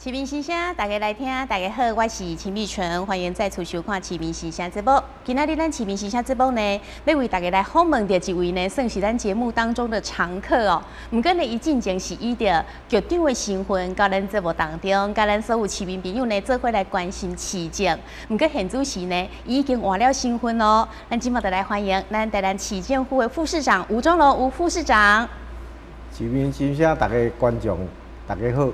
市民心聲，大家來聽，大家好，我是秦美純，歡迎再次收看《市民心聲》節目。今仔日咱市民心聲節目呢，欲為大家來訪問著一位呢，算是咱節目當中的常客哦。毋過呢，伊進前是以著局長的身份，到咱節目當中，佮咱所有市民朋友呢，做伙來關心市政。毋過現此時呢，伊已經換了身份囉。咱這馬就來歡迎咱台南市政府的副市長吳中龍吳副市長。市民心聲，大家觀眾，大家好。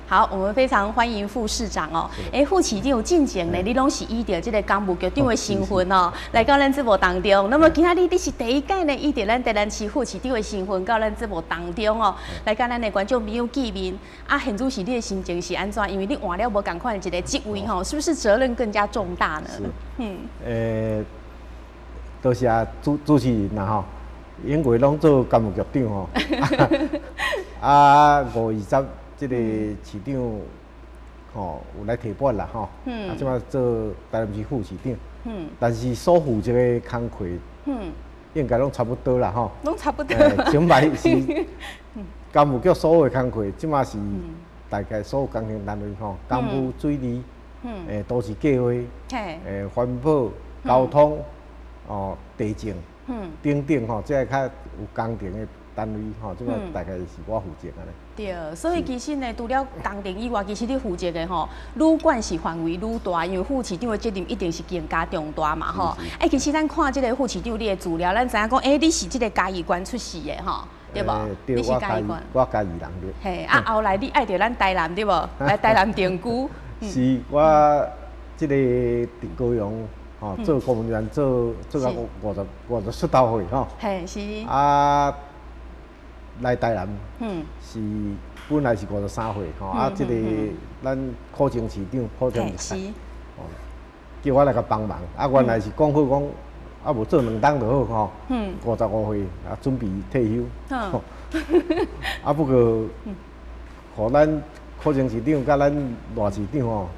好，我們非常歡迎副市長哦。欸，副市長進前呢，你攏是以著這個工務局長的身份哦，來到咱節目當中。那麼今仔日你是第一屆呢，以著咱台南市副市長的身份到咱節目當中哦，來佮咱的觀眾朋友見面。啊，現此時你的心情是按怎？因為你換了無仝款的一個職位吼，是不是責任更加重大呢？是。多謝主持人啦吼，因為攏做工務局長吼，啊5月20。這個市長吼有來提拔啦吼，啊，這擺做台南市副市長，但是所負責的工課，應該攏差不多啦吼，攏差不多。前擺是工務局所有的工課，這擺是大概所有工程單位吼，工務、水利，都市計劃，環保、交通，哦，地政，等等吼，這個較有工程的單位吼，這擺大概是我負責按呢。對，所以其實呢，除了工程以外，其實你負責的吼，愈管是範圍愈大，因為副市長的責任一定是更加重大嘛吼。欸，其實咱看這個副市長你的資料，咱知影講，欸，你是這個嘉義縣出世的吼，對無？對，你是嘉義縣。我嘉義人對。嘿，啊，後來你愛著咱台南對無？來台南定居。是，我這個佇高雄吼做公務員，做到50出頭歲吼。嘿，是。啊。來台南，是本來是53歲吼，啊，這個咱柯前市長柯前市長，叫我來共幫忙，啊，原來是講好講，啊，無做兩冬就好吼，55歲啊，準備退休，啊，不過，予咱柯前市長佮咱賴市長吼，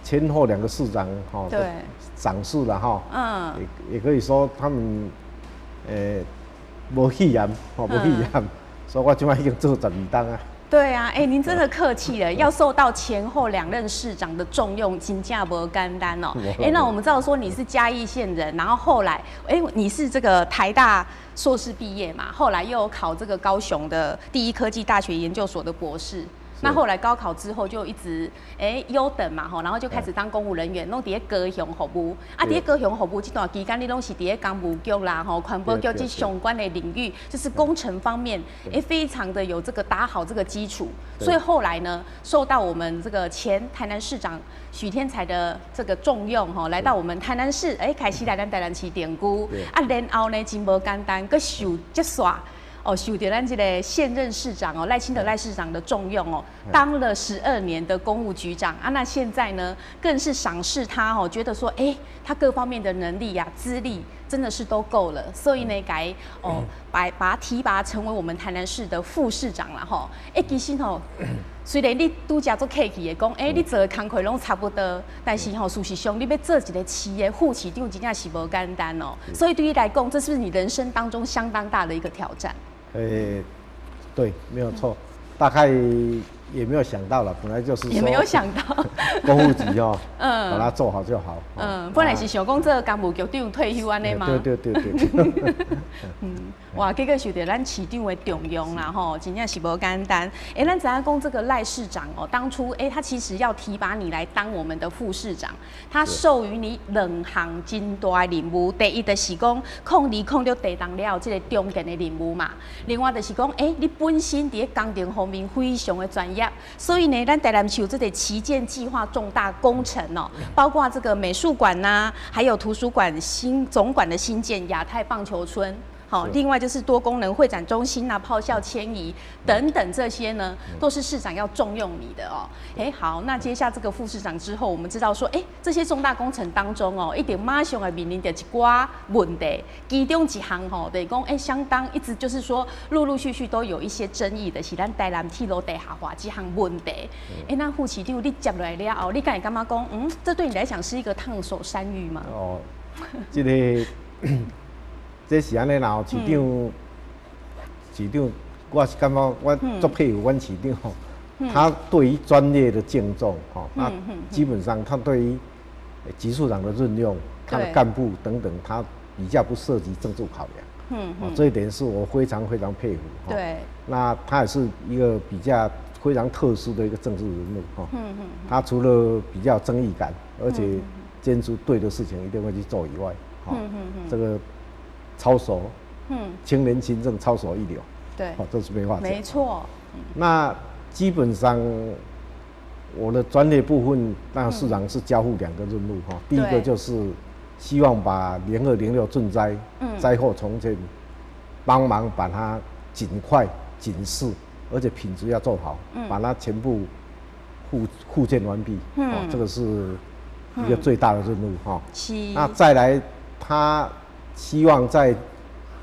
前後兩個市長吼，賞識啦吼，也可以說他們，無戲言，吼，無戲言。所以我這擺已經做12冬啊。對啊，欸，您真的客氣了，要受到前後兩任市長的重用，真正無簡單哦。欸，那我們知道說你是嘉義縣人，然後後來，欸，你是這個台大碩士畢業嘛，後來又考這個高雄的第一科技大學研究所的博士。那後來高考之後就一直優等嘛吼，然後就開始當公務人員，攏佇咧高雄服務。啊，佇咧高雄服務這段期間，你攏是佇咧工務局啦吼，環保局這相關的領域，就是工程方面，非常的有這個打好這個基礎。所以後來呢，受到我們這個前台南市長許添財的這個重用吼，來到我們台南市，開始來咱台南市定居。啊，然後呢，真無簡單，閣受接煞。哦，受著咱這個現任市長哦，賴清德賴市長的重用哦，當了12年的工務局長啊，那現在呢，更是賞識他哦，覺得說，欸，他各方面的能力呀、資歷真的是都夠了，所以呢，該哦，把他提拔成為我們台南市的副市長了吼。欸，其實吼，雖然你拄才足客氣的講，欸，你做的工課攏差不多，但是吼，事實上你欲做一個市的副市長，真正是無簡單哦。所以對你來講，這是不是你人生當中相當大的一個挑戰？欸，對，沒有錯，大概也沒有想到了，本來就是也沒有想到公務局哦，把它做好就好。嗯，本來是想講做工務局長退休按呢嘛？對對對對。哇，結果受著咱市長的重用啦吼，真正是無簡單。欸，咱知影講這個賴市長哦，當初欸，他其實要提拔你來當我們的副市長，他授予你兩項真大的任務。第一就是講02-06地動了這個重建的任務嘛。另外就是講，欸，你本身佇咧工程方面非常的專業，所以呢，咱台南市有這個旗艦計劃重大工程哦，包括這個美術館吶，還有圖書館新總館的新建、亞太棒球村。好，另外就是多功能會展中心啊、炮校遷移等等這些呢，都是市長要重用你的哦。哎，好，那接下這個副市長之後，我們知道說，哎，這些重大工程當中哦，一定馬上會面臨著一寡問題，其中一項吼，就是講，哎，相當一直就是說，陸陸續續都有一些爭議的，是咱台南鐵路地下化這項問題。哎，那副市長你接落來了後，你敢會感覺講，這對你來講是一個燙手山芋嗎？哦，這個。這是按呢啦，市長，市長，我是感覺我足佩服阮市長吼，他對於專業的敬重吼，那基本上他對於技術長的任用，他的幹部等等，他比較不涉及政治考量，哦，這一點是我非常非常佩服。那他也是一個比較非常特殊的一個政治人物哈，他除了比較正義感，而且堅持對的事情一定會去做以外，這個。操守，清廉勤政，操守一流，哦，這是沒話講。沒錯。那基本上我的專業部分，那市長是交付兩個任務哈。第一個就是希望把0206震災災後重建，幫忙把它盡快、盡速，而且品質要做好，把它全部復建完畢。哦，這個是一個最大的任務哈。那再來，他希望在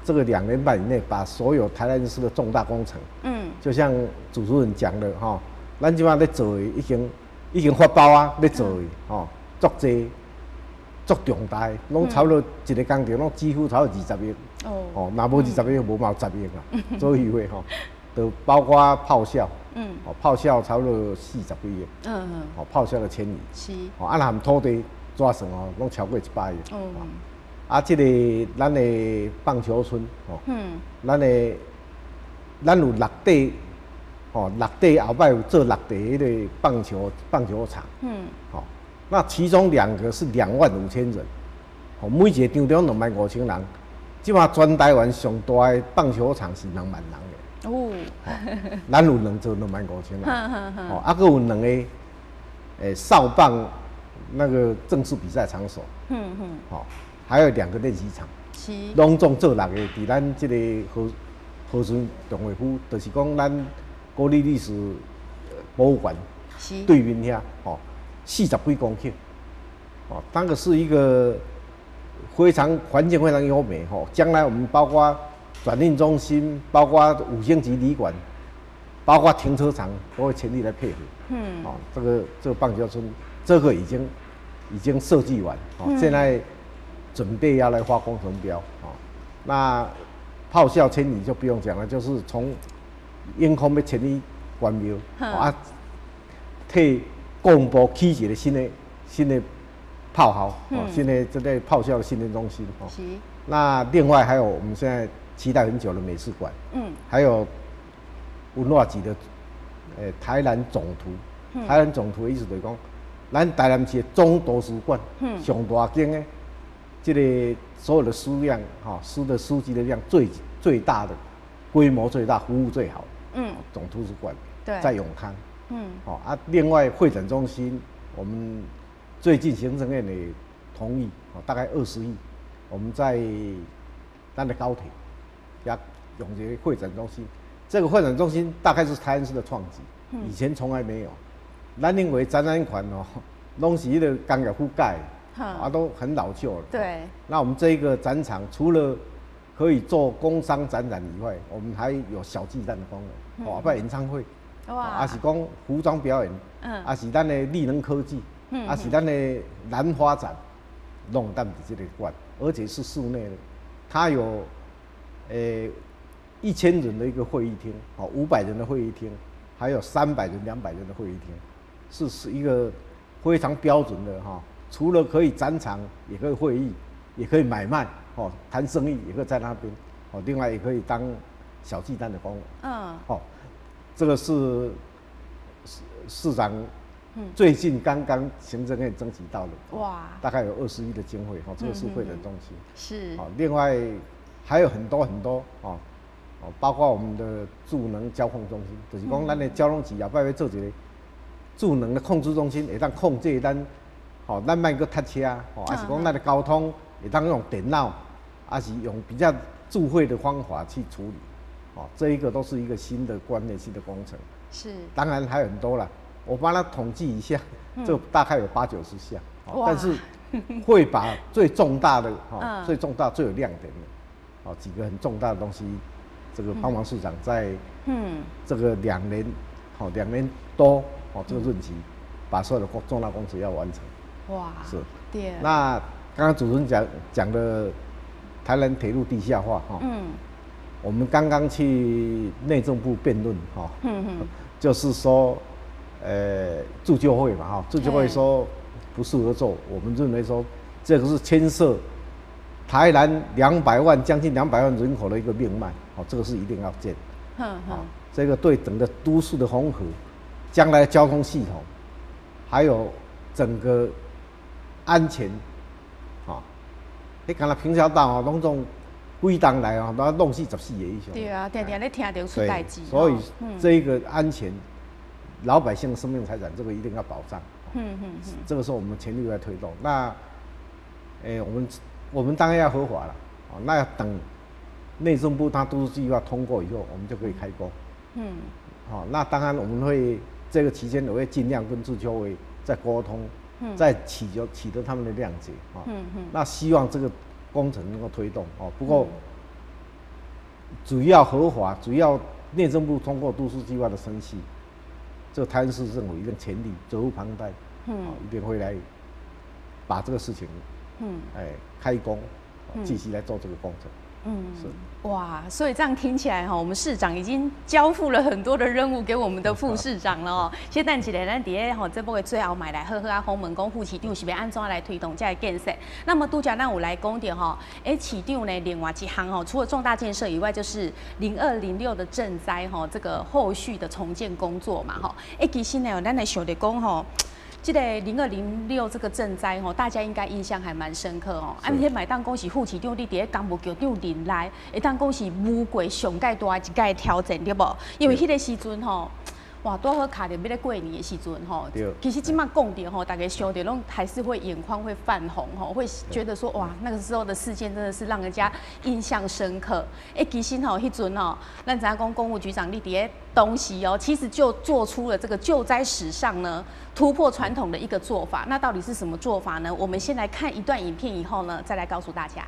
這個2年半以內，把所有台南市的重大工程，就像主持人講的哈，咱這馬咧做的已經發包啊，咧做的吼，足濟足重大，攏差不多一個工程，攏幾乎差不多二十億，哦，若無二十億，無嘛有十億啦，左右的吼，就包括炮校，哦，炮校差不多40幾億，哦，炮校的遷移，哦，啊，含土地怎算哦，攏超過100億，啊，這個咱的棒球村，哦，咱有六塊，吼，六塊後擺有做六塊彼個棒球場，吼，那其中兩個是25,000人，吼，每一個場中25,000人，這馬全台灣上大的棒球場是2萬人的，哦，咱有兩座25,000人，吼，啊，閣有兩個，少棒那個正式比賽場所，吼。還有兩個練習場，攏總做六個，佇咱這個和順重劃區，就是講咱國立歷史博物館對面遐，吼，40幾公頃，哦，那個是一個非常環境非常優美，吼，將來我們包括轉運中心，包括五星級旅館，包括停車場，都會全力來配合。哦，這個棒球村，這個已經設計完，哦，現在準備要來發工程標，哦，那炮校遷移就不用講了，就是從永康欲遷去關廟，啊，替國防部起一個新的炮校，哦，新的這個炮校的訓練中心，哦。那另外還有我們現在期待很久的美術館，還有文化局的，台南總圖，台南總圖的意思就是講，咱台南市的總圖書館，上大間的。這個所有的書量，哈，書的書籍的量最大的，規模最大，服務最好，總圖書館，在永康，好啊。另外會展中心，我們最近行政院也同意，大概20億，我們在咱的高鐵，要用這個會展中心。這個會展中心大概是台南市的創舉，以前從來沒有。咱認為展覽館哦，攏是彼個工業區蓋。啊，都很老舊了。那我們這一個展場除了可以做工商展覽以外，我們還有小巨蛋的功能，哦，辦演唱會，哇，啊是講服裝表演，啊是咱的綠能科技，啊是咱的蘭花展，攏當佇這個館，而且是室內的，它有1000人的一個會議廳，哦，500人的會議廳，還有300人、200人的會議廳，是一個非常標準的哈。除了可以展場，也可以會議，也可以買賣，哦，談生意也可以在那邊，哦，另外也可以當小巨蛋的功能。哦，這個是市長最近剛剛行政院爭取到的，哇，大概有20億的經費，哦，這個是會展中心。哦，另外還有很多很多，哦，哦，包括我們的智能交控中心，就是講咱的交通局後擺欲做一個智能的控制中心，會當控制咱。吼，咱莫閣塞車，吼，抑是講咱的交通會當用電腦，抑是用比較智慧的方法去處理，哦，這一個都是一個新的觀念、新的工程。當然還有很多啦，我幫他統計一下，這大概有八九十項，但是會把最重大的、最重大、最有亮點的，哦，幾個很重大的東西，這個幫忙市長在這個兩年，好2年多，哦，這個任期，把所有的重大工程要完成。是。那剛剛主持人講的台南鐵路地下化，哈，我們剛剛去內政部辯論，哈，就是說，住救會嘛，哈，住救會說不適合做，我們認為說這個是牽涉台南200萬將近200萬人口的一個命脈，哦，這個是一定要建，這個對整個都市的縫合，將來交通系統，還有整個安全，哦，你看那平交道哦，攏總幾冬來哦，都弄死14個以上。對啊，定定咧聽著出代誌。所以這一個安全，老百姓的生命財產，這個一定要保障。這個是我們全力來推動。那，我們當然要合法了。哦，那要等內政部它都市計劃通過以後，我們就可以開工。好，那當然我們會這個期間，我會盡量跟住救會再溝通，再取得他們的諒解。那希望這個工程能夠推動。哦，不過主要合法，主要內政部通過都市計劃的程序，這個台南市政府一定全力責無旁貸，一定會來把這個事情，開工，繼續來做這個工程。是。哇，所以這樣聽起來哈，我們市長已經交付了很多的任務給我們的副市長了哦。先等一下，咱佇咧吼節目的最後嘛來好好啊訪問講副市長是欲按怎來推動這個建設。那麼拄才咱有來講著吼，市長呢另外一項吼，除了重大建設以外，就是0206的震災吼，這個後續的重建工作嘛吼。其實呢，咱來想著講吼。這個0206這個震災吼，大家應該印象還蠻深刻哦。啊，彼嘛會當講是副市長你佇咧工務局長任內，會當講是遇過上蓋大一屆挑戰，對無？因為彼個時陣吼，哇，拄好卡著欲咧過年的時陣吼。其實這馬講著吼，大家想著攏還是會眼眶會泛紅吼，會覺得說哇，那個時候的事件真的是讓人家印象深刻。其實吼，彼陣吼，咱知影講工務局長你佇咧當時哦，其實就做出了這個救災史上呢突破傳統的一個做法。那到底是什麼做法呢？我們先來看一段影片，以後呢再來告訴大家。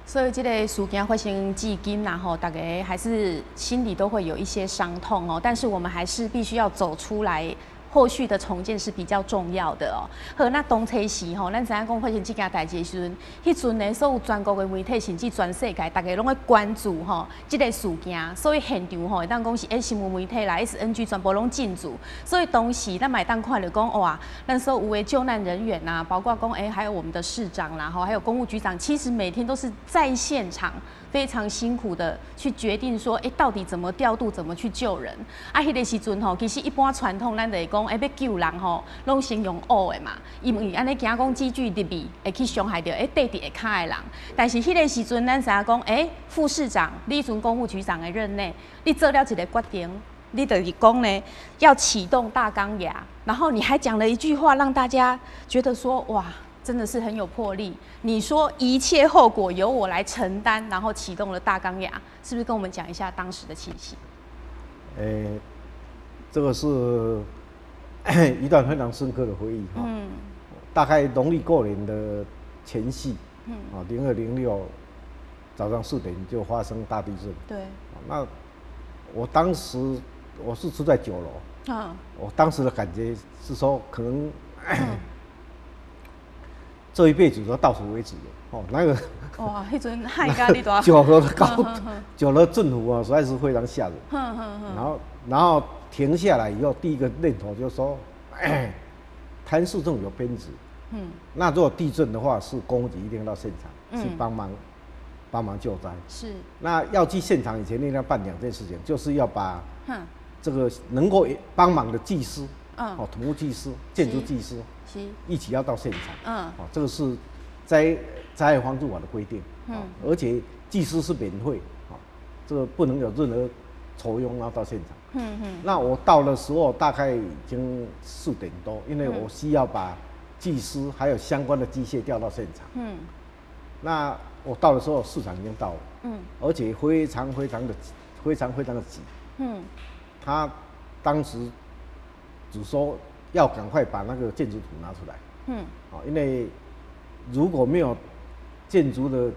所以這個事件發生至今，然後大家還是心裡都會有一些傷痛哦。但是我們還是必須要走出來，后续的重建是比较重要的哦。好，那當初時吼，咱知影講發生這件代誌的時陣，彼陣呢，所有全國的媒體甚至全世界，大家攏咧關注吼這个事件，所以現場吼會當講是新聞媒體啦、SNG 全部攏進駐，所以當時咱嘛會當看著講哇，咱所有的救難人員啊，包括講還有我們的市長啦，吼，還有工務局長，其實每天都是在現場，非常辛苦的去決定說，到底怎麼調度，怎麼去救人。啊，彼个時陣吼，其實一般傳統咱就會講，欲救人吼，攏先用挖的嘛，因為按呢驚講機具入去會去傷害著綴佇下跤的人。但是彼个時陣，咱知影講，副市長，你彼陣工務局長的任內，你做了一个決定，你就是講呢，要啟動大鋼牙，然後你還講了一句話，讓大家覺得說，哇，真的是很有魄力。你說一切後果由我來承擔，然後啟動了大鋼牙，是不是跟我們講一下當時的情形？這個是一段非常深刻的回憶哈。大概農曆過年的前夕，02/06早上4點就發生大地震。那我當時我是住在9樓。我當時的感覺是說，可能這一輩子都到此為止了。哦，那個哇，彼陣嚇甲你大9樓的高，9樓振幅啊，實在是非常嚇人。然後停下來以後，第一個念頭就是說，台南市政府有編制。那如果地震的話，是工務局一定要到現場去幫忙，幫忙救災。那要去現場以前，一定要辦兩件事情，就是要把這個能夠幫忙的技師，哦，土木技師、建築技師，一起要到現場。哦，這個是災害防治法的規定。而且技師是免費，哦，這個不能有任何酬庸，然後到現場。那我到的時候大概已經4點多，因為我需要把技師還有相關的機械調到現場。那我到的時候，市長已經到了。而且非常非常的非常非常的急。他當時只說要趕快把那個建築圖拿出來。哦，因為如果沒有建築的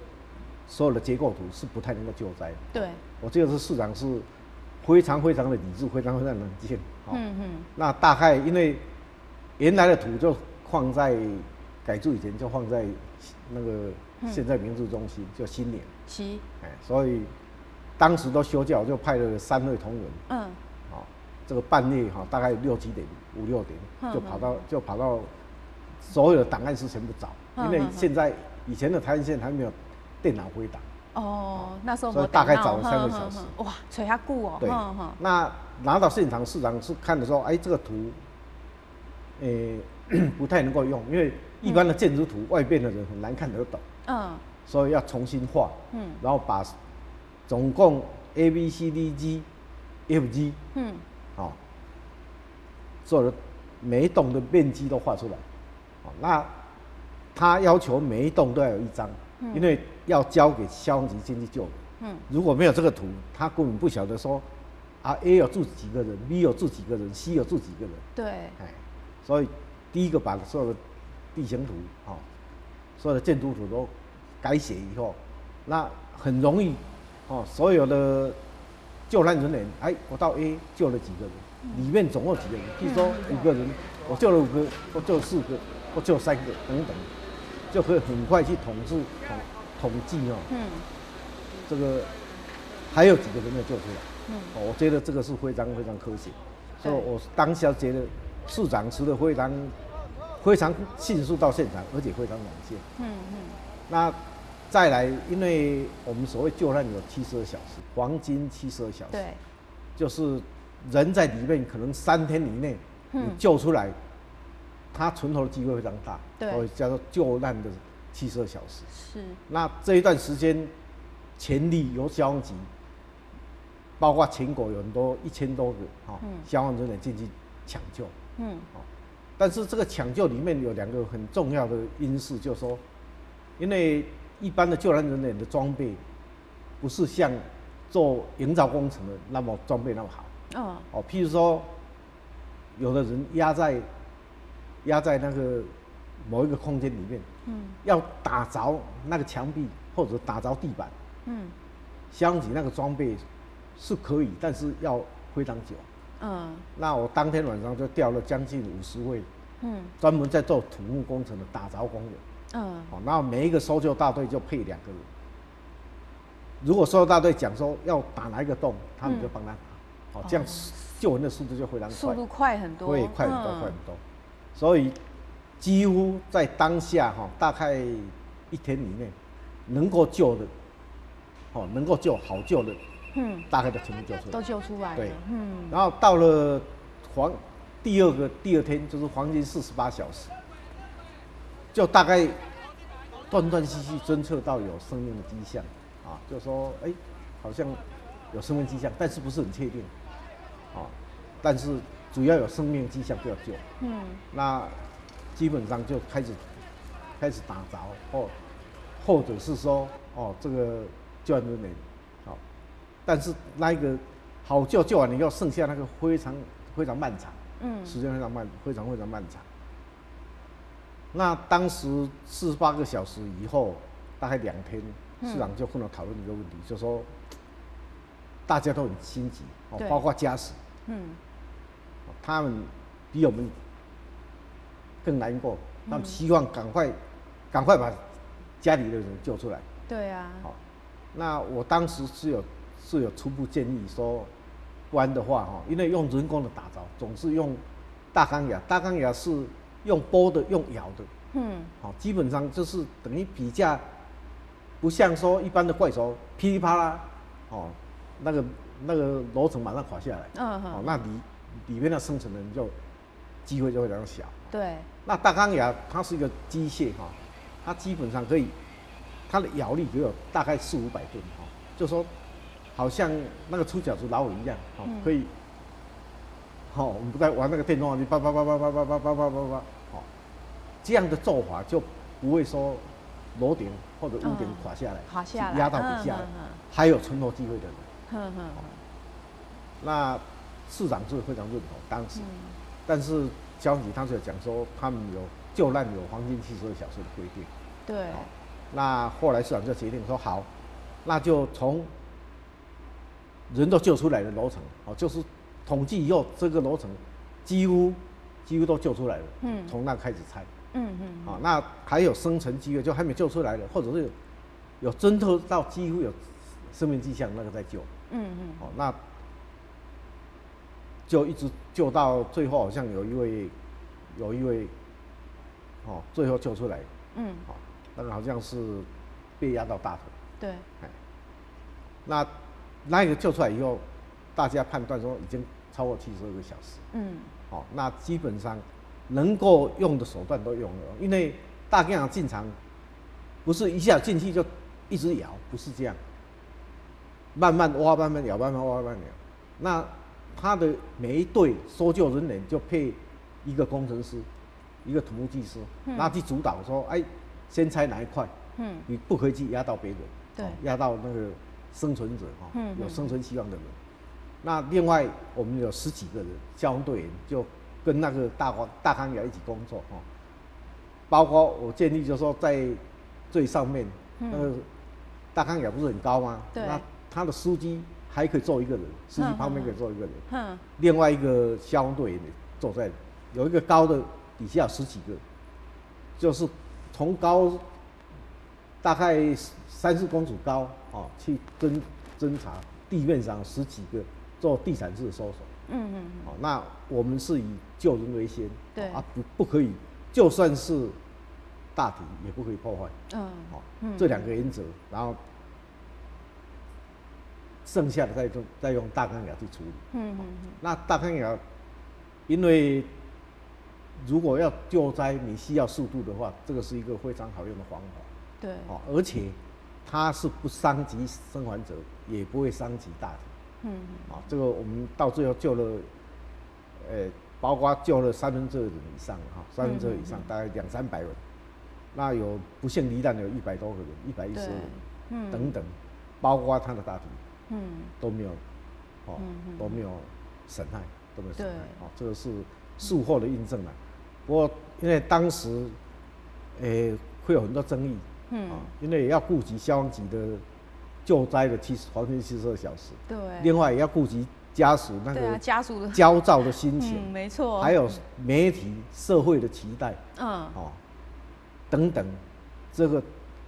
所有的結構圖，是不太能夠救災。我記得是市長是非常非常的理智，非常非常冷靜。那大概因為原來的圖就放在改築以前就放在那個現在民治中心，就新營。所以當時都休假，我就派了三位同仁。哦，這個半夜哈，大概六七點、五六點就跑到所有的檔案室全部找，因為現在以前的台南縣還沒有電腦歸檔。哦，那時候所以大概找了3個小時。哇，揣遐久哦。對。那拿到現場，市長是看的時候，哎，這個圖，不太能夠用，因為一般的建築圖外邊的人很難看得懂。所以要重新畫。然後把總共 A B C D G F G，好，所有的每一棟的面積都畫出來。那他要求每一棟都要有一張，因為要交給消防局進去救人。如果沒有這個圖，他根本不曉得說，啊 A 有住幾個人，B 有住幾個人，C 有住幾個人。哎，所以第一個把所有的地形圖，所有的建築圖都改寫以後，那很容易，哦，所有的救難人員，哎，我到 A 救了幾個人，裡面總共幾個人？譬如說五個人，我救了五個，我救了四個，我救三個，等等，就可以很快去統計哦。這個還有幾個人沒有救出來。我覺得這個是非常非常科學，所以我當下覺得市長除了非常非常迅速到現場，而且非常冷靜。那再來，因為我們所謂救難有七十二小時，黃金七十二小時。就是人在裡面可能3天以內，你救出來，他存活的機會非常大。所以叫做救難的七十二小時。那這一段時間，全力由消防局，包括全國有很多1000多個哈消防人員進去搶救。但是這個搶救裡面有兩個很重要的因素，就是說，因為一般的救難人員的裝備不是像做營造工程的那麼裝備那麼好。哦，譬如說，有的人壓在那個某一個空間裡面，要打鑿那個牆壁或者打鑿地板，消防局那個裝備是可以，但是要非常久。那我当天晚上就调了将近50位，专门在做土木工程的打凿工人。好，那每一个搜救大队就配两个人。如果搜救大队讲说要打哪一个洞，他们就帮他打。好，这样救人的速度就非常快，速度快很多，会快很多，快很多。所以几乎在当下哈，大概一天里面能够救的，哦，能够救好救的，大概都全部救出来，都救出来。对，然后到了第二天就是黄金48小时，就大概断断续续侦测到有生命的迹象，啊，就说哎，好像有生命迹象，但是不是很确定，啊，但是主要有生命迹象就要救，那基本上就开始打凿，或者是说哦，这个救援人员，好，但是那一个好救救完了以后，剩下那个非常非常漫长，时间非常慢，非常非常漫长。那当时48个小时以后，大概2天，市长就跟我讨论一个问题，就说大家都很心急哦，包括家属，他们比我们更难过，他们希望赶快赶快把家里的人救出来。好，那我当时是有初步建议说，不然的话哈，因为用人工的打凿，总是用大钢牙，大钢牙是用剥的，用咬的，好，基本上就是等于比较不像说一般的怪手噼里啪啦，哦，那个楼层马上垮下来，哦，那里面的生存的人就机会就会非常小。那大钢牙它是一个机械哈，它基本上可以，它的咬力只有大概四五百吨哈，就说好像那个出角子老虎一样，哦，可以，好，我们不在玩那个电动玩具，叭叭叭叭叭叭叭叭叭叭叭，好，这样的做法就不会说楼顶或者屋顶垮下来，垮下来压到底下，还有存活机会的人。那市长是非常认同当时，但是消防局当时有讲说，他们有救难有黄金72小时的规定。那后来市长就决定说好，那就从人都救出来的楼层，哦，就是统计以后这个楼层几乎都救出来了。从那开始拆。好，那还有生存机会，就还没救出来的，或者是有侦测到几乎有生命迹象，那个再救。哦，那就一直救到最后，好像有一位，哦，最后救出来。好，那个好像是被压到大腿。哎，那个救出来以后，大家判断说已经超过72个小时。好，那基本上能够用的手段都用了，因为大钢牙进场不是一下进去就一直咬，不是这样，慢慢挖，慢慢咬，慢慢挖，慢慢咬。那他的每一队搜救人员就配一个工程师，一个土木技师，那去主导说，哎，先拆哪一块？你不可以去压到别人，压到那个生存者哈，有生存希望的人。那另外我们有十几个人消防队员就跟那个大钢牙一起工作哈，包括我建议就是说在最上面那个大钢牙不是很高吗？那他的司机还可以坐一个人，司机旁边可以坐一个人。另外一个消防队员坐在有一个高的底下有十几个，就是从高大概三四公尺高哦，去侦查地面上十几个做地毯式的搜索。哦，那我们是以救人为先，啊，不可以，就算是大体也不可以破坏。好，这两个原则，然后剩下的再用大钢牙去处理。那大钢牙，因为如果要救灾，你需要速度的话，这个是一个非常好用的方法。哦，而且它是不伤及生还者，也不会伤及大体。啊，这个我们到最后救了，包括救了三分之二人以上哈，三分之二以上，大概两三百人。那有不幸罹难有100多个人，112人，等等，包括他的大体，都没有，哦，都没有损害，都没有损害。哦，这个是术后的印证了。不过因为当时，会有很多争议，啊，因为也要顾及消防局的救灾的黄金72小时，另外也要顾及家屬那個家屬的焦躁的心情，沒錯，還有媒體社會的期待，哦，等等，這個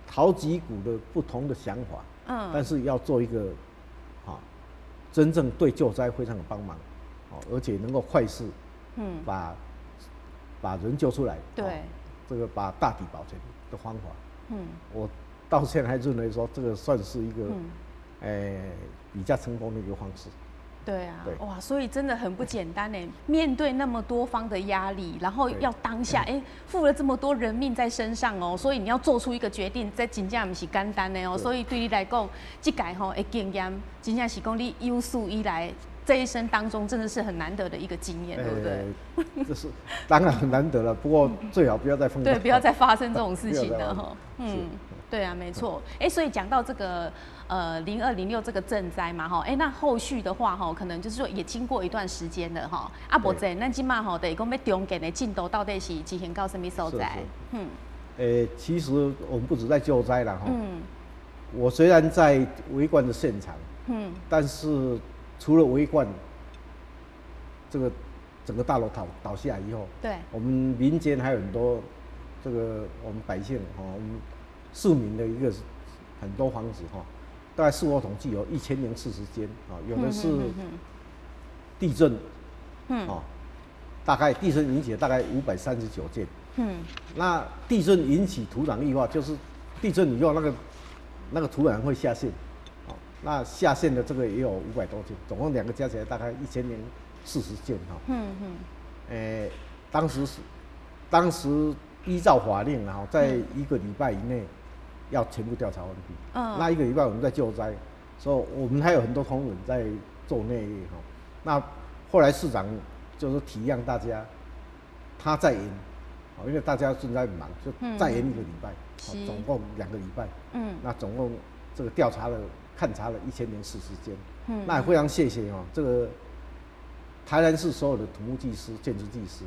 好幾股的不同的想法，但是要做一個，啊，真正對救災非常有幫忙，哦，而且能夠快速，把人救出來，這個把大體保全的方法，我到現在還認為說這個算是一個，比較成功的一個方式。對啊，哇，所以真的很不簡單呢。面對那麼多方的壓力，然後要當下，哎，付了這麼多人命在身上哦，所以你要做出一個決定，這真正毋是簡單的哦。所以對你來講，這屆吼的經驗，真正是講你有史以來這一生當中，真的是很難得的一個經驗，對不對？這是當然很難得了，不過最好不要再碰到。對，不要再發生這種事情了哈。對啊，沒錯。哎，所以講到這個0206這個震災嘛，哈，哎，那後續的話，哈，可能就是說也經過一段時間了，哈。啊，目前咱這馬吼，就是講欲重建的進度到底是進行到啥物所在？嗯。其實我們不止在救災了，哈。我雖然在維冠的現場，但是除了維冠這個整個大樓倒下以後，我們民間還有很多這個我們百姓，哈，我們市民的一個很多房子哈，大概市府統計有1040間啊，有的是地震，哦，大概地震引起大概539件，那地震引起土壤液化，就是地震以後那個土壤會下陷，哦，那下陷的這個也有500多件，總共兩個加起來大概1040件哈，當時依照法令然後在一個禮拜以內要全部調查完畢。那一個禮拜我們在救災，所以我們還有很多同仁在做內業哈。那後來市長就是體諒大家，他再延，因為大家正在忙，就再延一個禮拜，總共2個禮拜。那總共這個調查了、勘察了1040間。那也非常謝謝哦，這個台南市所有的土木技師、建築技師，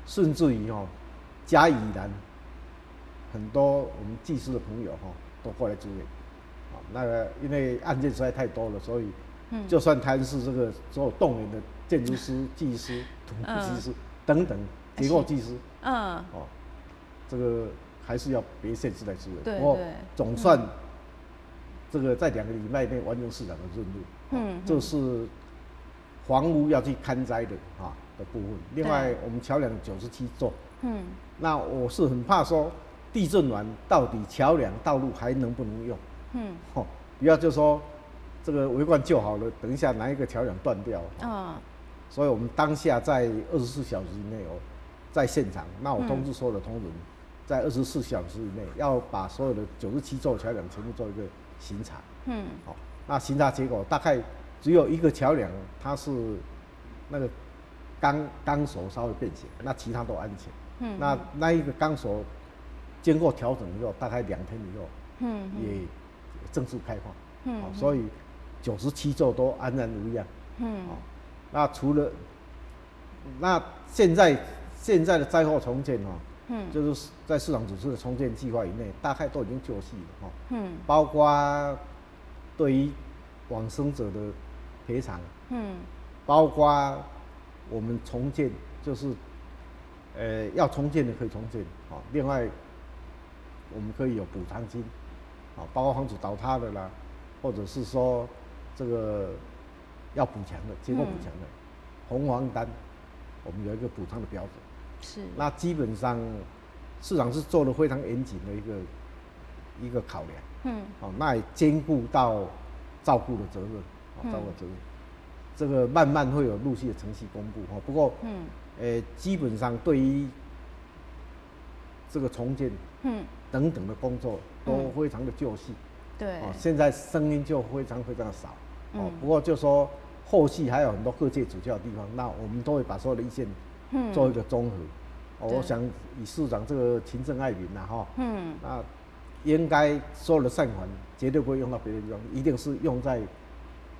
甚至於哦嘉義宜蘭很多我們技師的朋友哈都過來支援。那個因為案件實在太多了，所以就算台南市這個所有動員的建築師、技師、土木技師等等結構技師，哦，這個還是要別縣市來支援。不過總算這個在2個禮拜內完成市長的任務。這是房屋要去勘災的啊的部分。另外，我們橋梁97座。那我是很怕說地震完到底橋梁道路還能不能用？吼，不要就說這個維冠救好了，等一下哪一個橋梁斷掉。所以我們當下在24小時以內哦，在現場，那我通知所有的同仁，在二十四小時以內要把所有的97座橋梁全部做一個巡查。好，那巡查結果大概只有一個橋梁它是那個鋼索稍微變形，那其他都安全。那一個鋼索經過調整以後，大概2天以後，也正式開放。所以97座都安然無恙。那除了那現在的災後重建哦，就是在市長主持的重建計劃以內，大概都已經就緒了哈。包括對於往生者的賠償，包括我們重建，就是要重建的可以重建，好，另外我們可以有補償金，啊，包括房子倒塌的啦，或者是說這個要補強的，結構補強的，紅黃單，我們有一個補償的標準。那基本上市長是做的非常嚴謹的一個考量。哦，那也兼顧到照顧的責任，哦，照顧責任，這個慢慢會有陸續的程序公布哈。不過，基本上對於這個重建，等等的工作都非常的就緒。哦，現在聲音就非常非常的少。哦，不過就說後續還有很多各界指教的地方，那我們都會把所有的意見做一個綜合。我想以市長這個勤政愛民吶，哈，那應該所有的善款絕對不會用到別的地方，一定是用在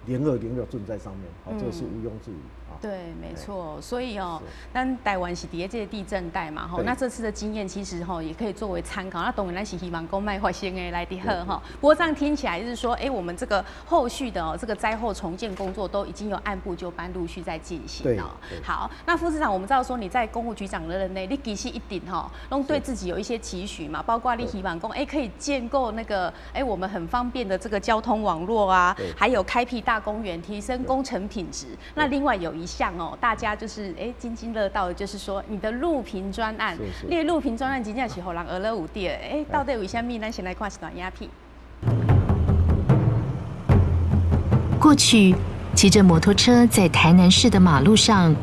0206震災上面，好，這個是毋庸置疑。对，没错。所以哦，咱台湾是佇这个地震带嘛，吼，那这次的经验其实吼也可以作为参考。那当然咱是希望讲莫发生的来的好哈。不过这样听起来就是说，哎，我们这个后续的哦这个灾后重建工作都已经有按部就班陆续在进行哦。好，那副市长，我们知道说你在工务局长的任内，你其实一定吼，拢对自己有一些期许嘛，包括你希望讲，哎，可以建构那个哎我们很方便的这个交通网络啊，还有开辟大公园，提升工程品质。那另外有一项哦，大家就是哎津津乐道的，就是说你的路平专案，你的路平专案真正是予人学了有点，哎，到底为啥物？咱先来看一段影片。过去骑着摩托车在台南市的马路上，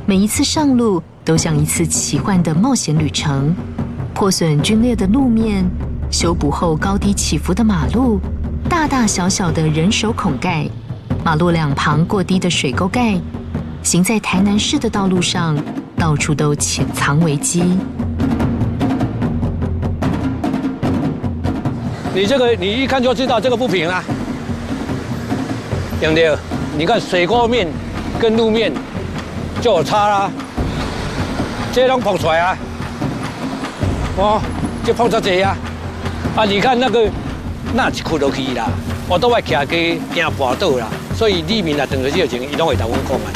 每一次上路都像一次奇幻的冒险旅程。破损龟裂的路面，修补后高低起伏的马路，大大小小的人手孔盖，马路两旁过低的水沟盖，行在台南市的道路上，到处都潜藏危机。你这个，你一看就知道这个不平啦，对不对？你看水沟面跟路面就有差啦，这拢曝出来啊，哦，这曝遮济啊，啊，你看那个那一窟落去啦，我都爱徛街惊跋倒啦，所以里面啊，当个这个情，伊拢会同阮讲啊。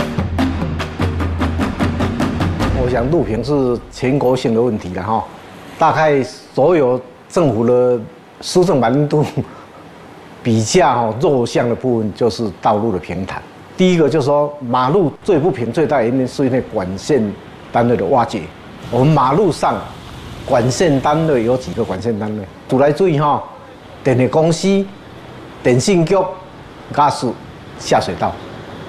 我想路平是全国性的问题了哈，大概所有政府的施政满意度比较弱项的部分就是道路的平坦。第一个就是说，马路最不平最大原因是因为管线单位的挖掘。我们马路上管线单位有几个管线单位？自来水哈，电力公司、电信局、瓦斯、下水道，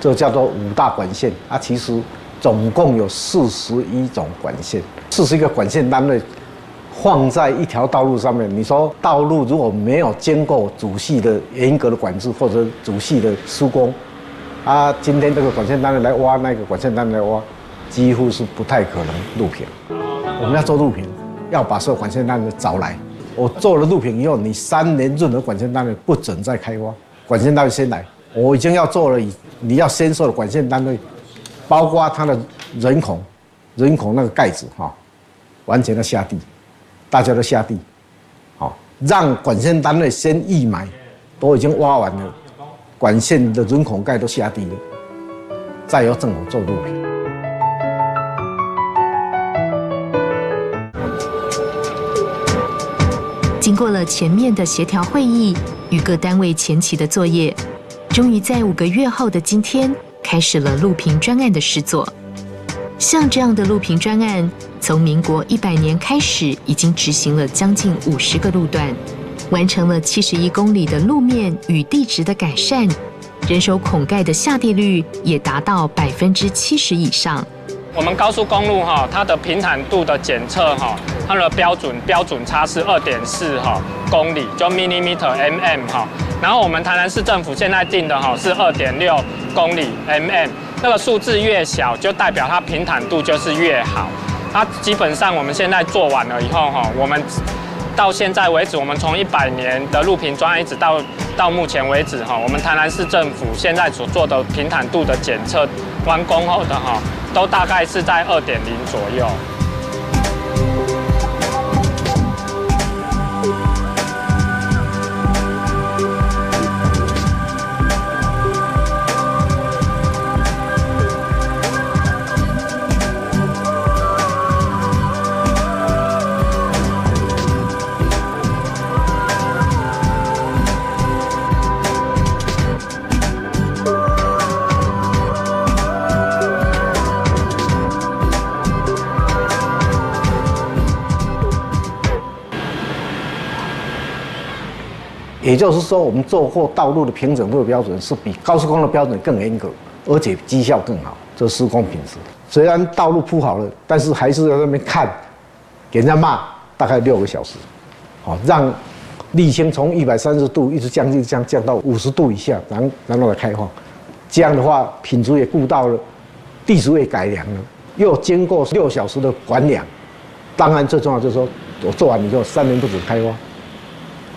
这叫做五大管线啊。其实总共有41种管线，41个管线单位放在一条道路上面，你说道路如果没有经过仔细的严格的管制或者仔细的施工，啊，今天这个管线单位来挖，那个管线单位来挖，几乎是不太可能路平。我们要做路平，要把所有管线单位找来。我做了路平以后，你3年任何管线单位不准再开挖，管线单位先来。我已经要做了，你要先做的管线单位，包括它的人孔，人孔那个盖子哈，完全的下地。大家都下地，好，让管线单位先预埋，都已经挖完了，管线的人孔盖都下地了，再由政府做路平。经过了前面的协调会议与各单位前期的作业，终于在5个月后的今天，开始了路平专案的实作。像这样的路平专案，从民国100年开始，已经执行了将近50个路段，完成了71公里的路面与地质的改善，人手孔盖的下地率也达到70%以上。我们高速公路哈，它的平坦度的检测哈，它的标准差是2.4哈公里，就 millimeter mm 哈。然后我们台南市政府现在定的哈是2.6公里 mm。那个数字越小，就代表它平坦度就是越好。它基本上我们现在做完了以后，哈，我们到现在为止，我们从100年的路平专案一直到目前为止，哈，我们台南市政府现在所做的平坦度的检测完工后的哈，都大概是在2.0左右。也就是说，我们做过道路的平整度的标准是比高速公路标准更严格，而且绩效更好，这施工品质。虽然道路铺好了，但是还是在那边看，给人家骂大概6个小时，好让沥青从130度一直降降到50度以下，然后来开放。这样的话，品质也顾到了，地质也改良了，又经过6小时的管养。当然，最重要就是说我做完以后3年不准开挖。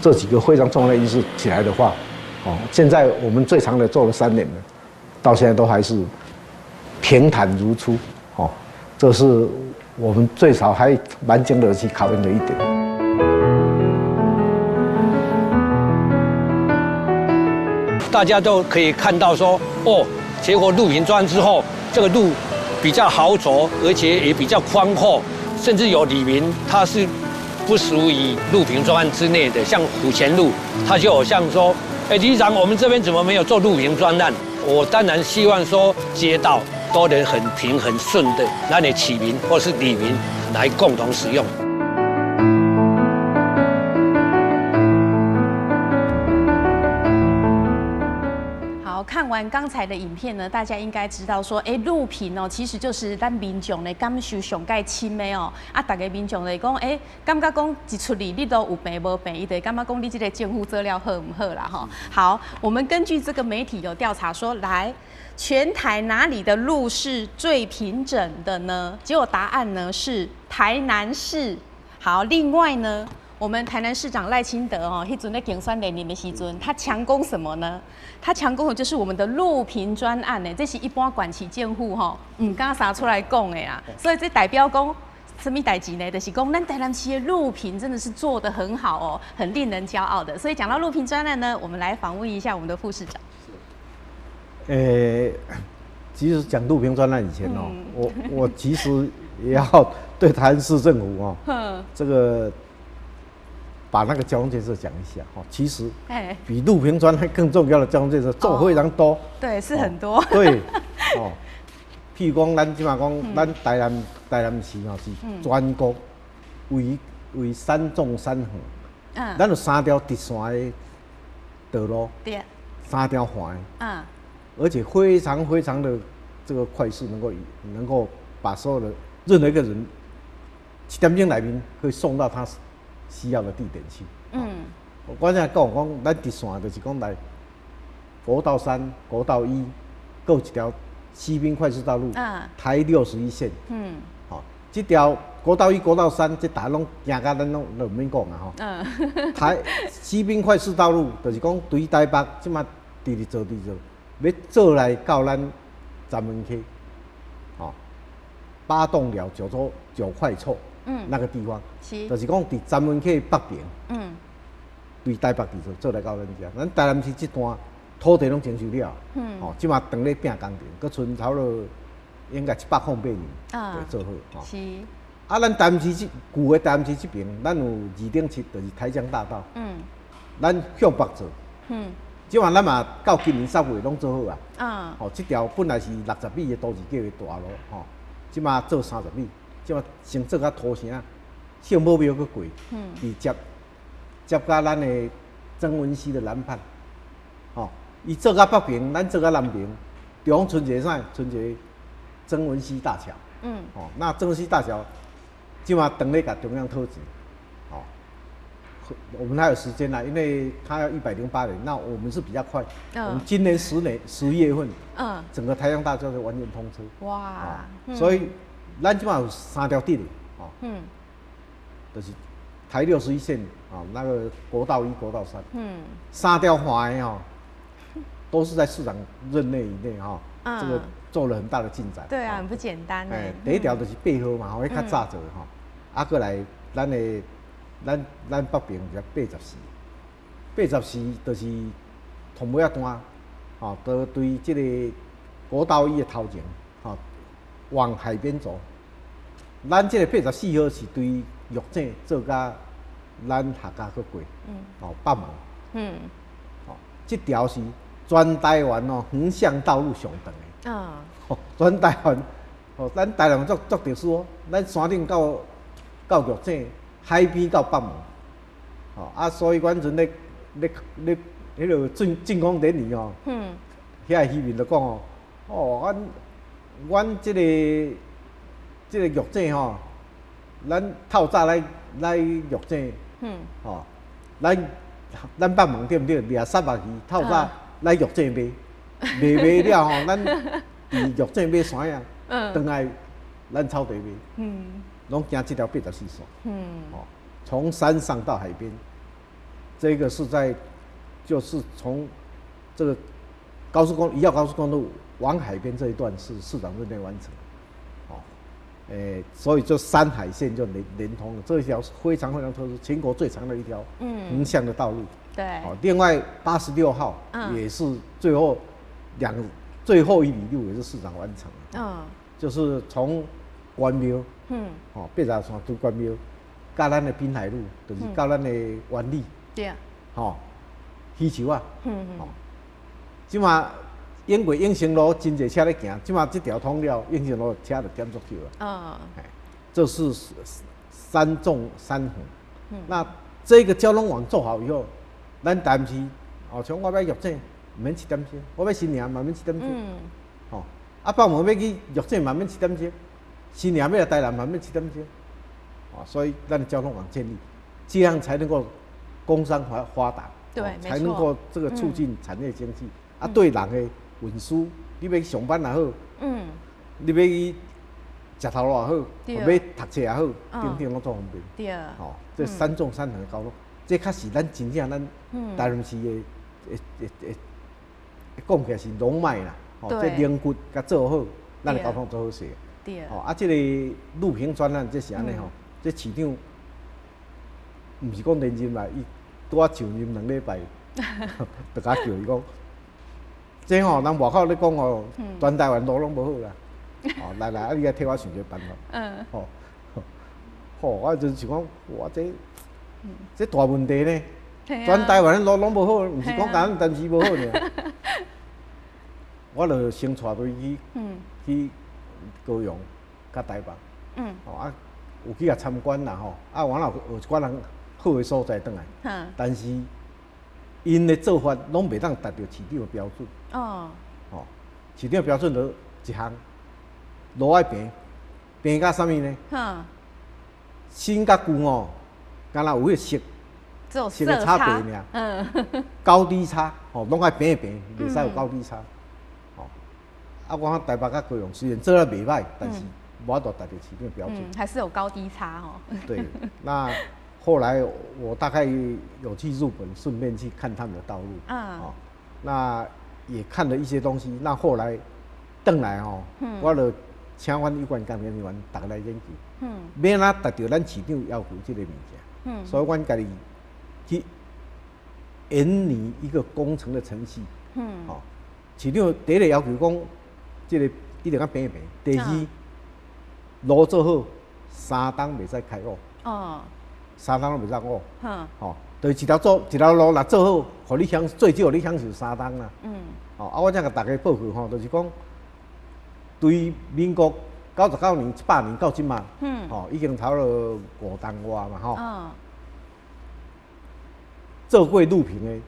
这几个非常重要的因素起来的话，哦，现在我们最长的做了3年了，到现在都还是平坦如初，哦，這是我們最少還蠻經得起考驗的一點。大家都可以看到說，哦，結果路平專之後，這個路比較好走，而且也比較寬闊，甚至有里民他是不屬於路平專案之內的，像虎前路，他就好像說，哎，里長，我們這邊怎麼沒有做路平專案？我當然希望說街道都能很平很順的，讓你市民或是里民來共同使用。看完剛才的影片呢，大家應該知道說，哎，路平哦，其實就是咱民眾的感受上蓋深的哦。啊，逐个民眾來講，哎，感覺講一出嚟你都有病無病，伊就會感覺講你這個政府做了好毋好啦吼。好，我們根據這個媒體有調查說，來全台哪裡的路是最平整的呢？結果答案呢是台南市。好，另外呢，我們台南市長賴清德哦，彼陣咧競選連任的時陣，他強攻什麼呢？他強攻的就是我們的路平專案呢，這是一般縣市政府吼毋敢啥出來講的啊。所以這代表講什麼代誌呢？就是講咱台南市的路平真的是做得很好哦，很令人驕傲的。所以講到路平專案呢，我們來訪問一下我們的副市長。其實講路平專案以前哦，我其實也要對台南市政府哦，這個。把那個交通建設講一下哈，其實比路平專案更重要的交通建設做非常多，對，是很多，對，哦，譬如講，咱這馬講，咱台南市吼是全國唯三縱三橫，咱有三條直線的道路，對，三條橫，而且非常非常的這個快速，能夠把所有的任何一個人一點鐘內面可以送到他需要的地點去。我剛才講，咱直線就是講來國道3、國道1，閣有一條西濱快速道路，台61線。好，這條國道1、國道3，這大家攏行甲咱攏毋免講啊吼。台西濱快速道路就是講對台北這馬直直做直做，欲做來到咱閘門溪，吼，八棟寮九座九塊厝。那個地方，就是講佇閘門溪北邊，對台北直做做來到咱遮，咱台南市這段土地攏徵收了，吼，這馬當咧拼工程，閣賰差不多應該108年，就做好，吼。啊，咱台南市這舊的台南市這邊，咱有2.7，就是台江大道，咱向北做，這馬咱嘛到今年3月攏做好啊，吼，這條本來是60米的都市計劃大路，吼，這馬做30米。這馬先做甲土城，聖母廟閣過，佇接接佮咱的曾文溪的南畔，吼，伊做甲北邊，咱做甲南邊，中賰一個啥？賰一個曾文溪大橋，吼，那曾文溪大橋，這馬當咧共中央討錢，吼，我們還有時間啦，因為他要108年，那我們是比較快，我們今年10月份，整個台江大橋就完全通車，哇，所以。咱這馬有三條直的，吼，就是台61線，啊，那個國道1、國道3，三條橫的吼，都是在市長任內以內哈，這個做了很大的進展。對啊，很不簡單。哎，第一條就是8號嘛，吼，彼較早做的吼，啊，過來咱的咱北邊就84，84就是頭尾仔段，吼，都對這個國道1的頭前，吼，往海邊走。咱這個84號是對玉井做甲咱客家閣過，哦，北門，哦，這條是全台灣哦橫向道路上長的，哦，全台灣，哦，咱台南足足特殊哦，咱山頂到玉井，海邊到北門，哦，啊，所以阮陣咧彼個竣工典禮哦，遐漁民就講哦，哦，阮這個玉井吼，咱透早來玉井，吼，咱北門對毋對？掠虱目魚，透早來玉井賣，賣了吼，咱佇玉井買山仔，轉來咱草地賣，攏行這條84線，吼，從山上到海邊，這個是在，就是從這個高速公1號高速公路往海边这一段是市长任内完成，哦，所以这山海线就连通了，这一条是非常非常特殊，全国最长的一条横向的道路。哦，另外86号也是最后一里路也是市长完成的，就是从关庙，哦，八十线拄关庙，到咱的滨海路，就是到咱的湾里，吼，鱼树仔，吼，这马永过永成路真济车咧行，这马这条通了，永成路车就减足少了。这是三纵三横。那这个交通网做好以后，咱台南市哦，像我欲玉井，毋免七点钟；我欲新营嘛免七点钟。吼，啊，北门欲去玉井嘛免七点钟，新营欲来台南嘛免七点钟。哦，所以咱的交通网建立，这样才能够工商发达，才能够这个促进产业经济。啊，对人的运输，你欲去上班也好，你欲去食头路也好，欲读册也好，等等拢足方便。吼，这三纵三横的交通，这较是咱真正咱台南市的，会讲起来是龙脉啦。吼，这龙骨共做好，咱的交通做好势。吼，啊，这个路平专案这是按呢吼，这市长毋是讲连任啦，伊拄仔就任2礼拜，就共我叫伊讲，这吼人外口咧讲吼，全台湾路拢无好啦。哦，来来，啊，你来替我想一个办法。吼，吼，我就是想讲，哇，这大问题呢。全台湾的路拢无好，毋是讲咱台南市无好尔。我就先带队去高雄、佮台北。吼啊，有去共参观啦吼，啊，我若有一寡人好的所在转来。但是𪜶的做法拢袂当达到市长的标准。吼，市长标准就一项，路爱平，平甲啥物呢？新佮旧吼，敢若有彼个色色的差别尔。高低差，吼，拢爱平平，袂使有高低差。吼，啊，我看台北佮高雄虽然做得袂䆀，但是无法度达到市长标准。还是有高低差哦。对，那后来我大概有去日本，顺便去看他们的道路。哦，那也看了一些东西。那后来转来吼，我就请阮有关工程人员逐家来研究。欲按怎达到咱市长要求这个物件。所以阮家己去研拟一个工程的程序。哦，市长第一个要求讲，这个一定要平平。第二，路做好，3冬袂使开挖。三冬拢袂使挖。吼，就是一条路若做好，予你享最少予你享受三冬啦。吼，啊，我才共大家报告吼，就是讲，对民国99年、100年到这马，吼，已经差不多5冬外嘛，吼。做过路平的，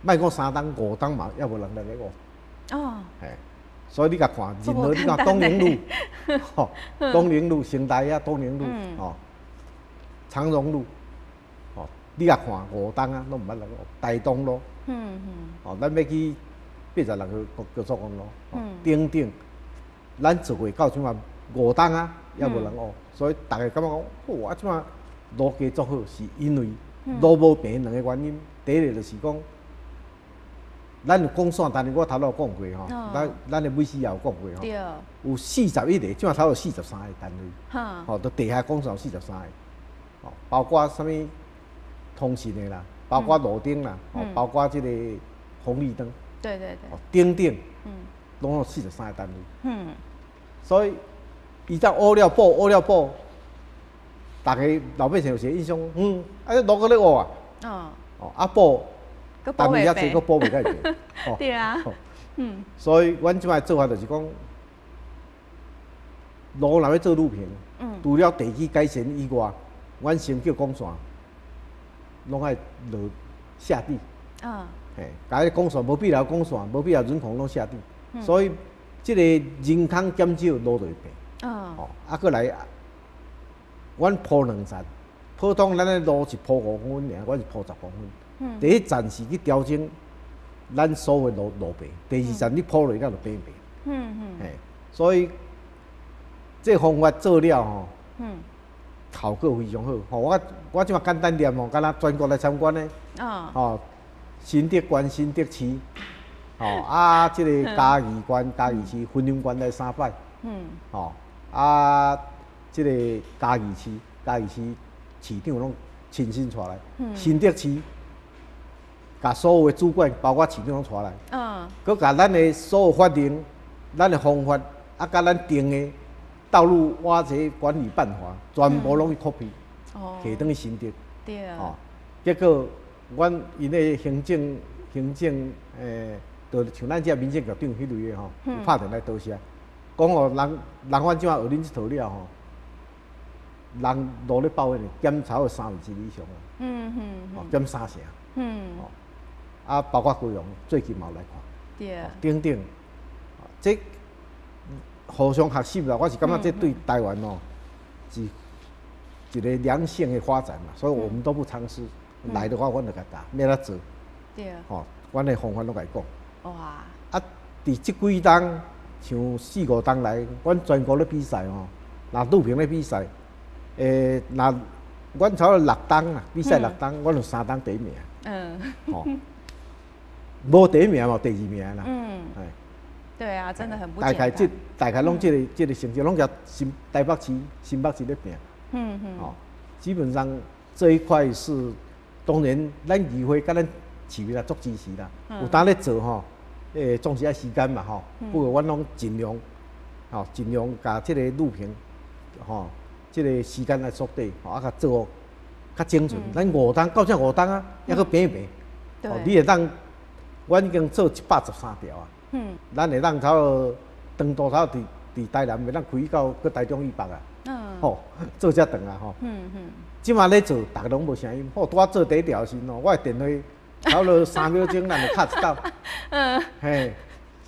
莫讲三冬、五冬嘛，犹无人来咧挖。嘿，所以你共看，任何你看东宁路，吼，东宁路、成大啊，东宁路，吼，长荣路，吼，你共看五冬啊，拢毋捌人挖。大东路，吼，咱欲去86号高速公路，等等，咱做过到这马五冬啊，犹无人挖，所以大家感觉讲，哇，这马路加足好，是因为路无平两个原因。第一个就是讲，咱有管线，但是我头拄有讲过吼，咱的美食也有讲过吼，有41个，这马差不多43个单位，吼，都地下管线有43个，吼，包括啥物通讯的啦，包括路灯啦，吼，包括这个红绿灯，等等，拢有43个单位，所以伊才挖了补，挖了补，大家老百姓有一个印象，啊，这路阁咧挖啊，哦，啊补，单位遐济，阁补袂介济，所以阮这摆做法就是讲，路若欲做路平，除了地基改善以外，阮先叫管线，拢爱落下地，嘿，共彼管线无必要管线，无必要人孔拢下地，所以这个人空减少，路就会平。哦，啊，阁来，阮铺两层，普通咱的路是铺5公分尔，阮是铺10公分。第一层是去调整咱所有路路平，第二层你铺落了就平平。嘿，所以这方法做了吼，效果非常好。吼，我这马简单念吼，敢若全国来参观的，吼，新竹县、新竹市、吼啊，這个嘉義縣、嘉義市、雲林縣來三擺。吼啊，這个嘉義市、嘉義市市長攏親身帶來。新竹市，共所有的主管，包括市長攏帶來。閣共咱的所有法令、咱的方法，啊，佮咱定的道路挖掘管理辦法，全部攏去 copy，提轉去新竹。吼，結果，阮𪜶的行政，就像咱這民政局長彼類的吼，有拍電來多謝，講哦，人人阮這馬學恁這套了吼，人路咧包的減超過三分之二以上啊，哦，減三成，哦，啊，包括高雄最近嘛有來看，等等，這互相學習啦，我是感覺這對台灣哦是一個良性的發展嘛，所以我們都不藏私，來的話，阮就共教，欲按怎做，吼，阮的方法攏共伊講。啊，佇這幾冬，像四五冬來，阮全國咧比賽吼，若路平咧比賽，若阮差不多六冬啦，比賽六冬，阮有三冬第一名。吼，無第一名嘛，第二名啦。對啊，真的很不簡單。大概這大概攏這個成績，攏共新台北市、新北市咧拼。吼，基本上這一塊是當然，咱議會佮咱市民也足支持啦。有當咧做吼，總是愛時間嘛吼。不過阮攏盡量，吼，盡量共這個路平，吼，這個時間來縮短，吼，啊，共做較精準。咱五冬到這五冬啊，猶閣平一平。你會當，阮已經做113條啊。咱會當差不多長途差不多佇台南會當開到閣台中以北啊。吼，做遮長啊吼。這馬咧做，逐个攏無聲音。吼，拄仔做第一條時吼，我的電話差不多3秒鐘，咱就敲一道。嘿，